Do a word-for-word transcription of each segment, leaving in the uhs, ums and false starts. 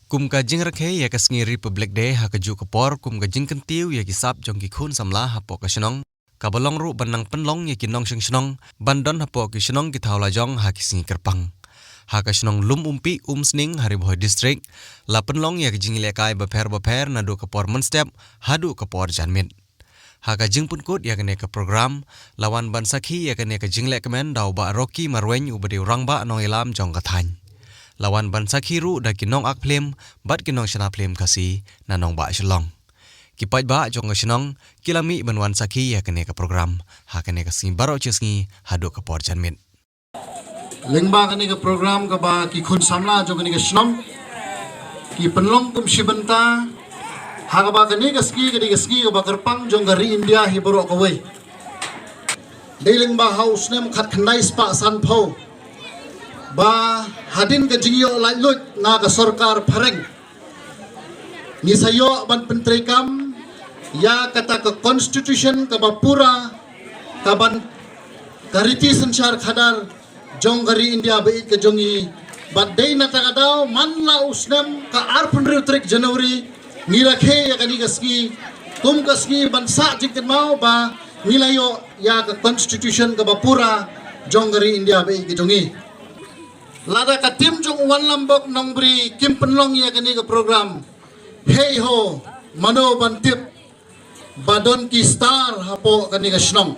Kum ka jingrakhe ïa ka sngi Republic Day ha kajuh ka por kum ka jingkyntiew ïa ki sap jong ki khun samla hapoh ka shnong, kaba long ruh ban nang pynlong ïa ki nongshong shnong ban don hapoh ki shnong ki thaw lajong ha ki sngi kyrpang. Ha ka shnong Lum Umpi, Umsning, ha Ri Bhoi District, la pynlong ïa ka jingïalehkai bapher bapher naduh ka por mynstep haduh ka por janmiet. Ha ka jingpynkut ïa kane ka program, la wan ban sakhi ïa kane ka jinglehkmen da u Bah Rocky Marwein uba dei u rangbah nongïalam jong ka thaiñ. La wan ban sakhi ruh da ki nongak phlim bad ki nongshna phlim Khasi na nongbah Shillong. Ki paidbah jong ka shnong ki la mih ban wan sakhi ïa kane ka program ha kane ka sngi baroh shi sngi haduh ka por janmiet. Lyngba kane ka program kaba ki khun samla jong kane ka shnong ki pynlong kum shi bynta, ha kaba kane ka sngi ka dei ka sngi kaba kyrpang jong ka ri India hi baroh kawei. Dei lyngba ha u snem khatkhyndai spah sanphew, ba hadien ka jingïoh laitluid na ka sorkar phareng, ngi sa ïoh ban pyntreikam ïa kata ka constitution kaba pura, kaban ka riti synshar khadar jong ka ri India ba ïeit ka jong ngi. Bad dei na kata ka daw man la u snem ka arphew hynriew tarik January ngi rakhe ïa kane ka sngi kum ka sngi ban sah jingkynmaw ba ngi la ïoh ïa ka constitution kaba pura jong ka ri India ba ïeit ka jong ngi. Lada ka tim jong u Wanlambok Nongbri kim pynlong ïa kane ka program, hei ho, mano ban tip ba don ki star hapoh kane ka shnong,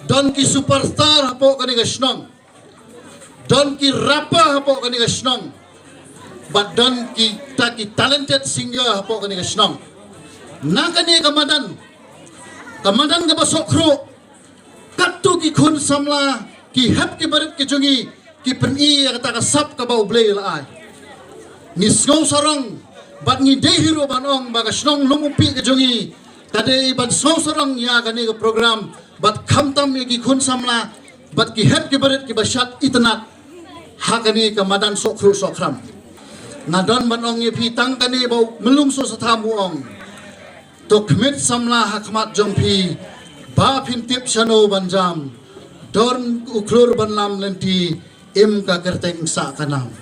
don ki superstar hapoh kane ka shnong, don ki rapper hapoh kane ka shnong, bad don kita ki talented singer hapoh kane ka shnong. Na kane ka madan, ka madan kaba sokkhruh, katto ki khun samla, ki hep ki barit ki jong ngi ki pyni ïa kata ka sap kaba U Blei la ai. Ngi sngew sarong bad ngi dei hi ruh ban ong ba ka shnong Lum Umpi ka jong ngi ka dei ban sngew sarong ïa kane ka program bad khamtam ïa ki khun samla bad ki hep ki barit kiba shad itynnad ha kane ka madan sokkhruh sokkhram. Nga don ban ong ïa phi tang kane ba u Myllung Soh Satham u ong, to khmih samla ha khmat jong phi ba phin tip shano ban jam. Don u khlur ban lam lynti, im ka kyrteng sah ka nam.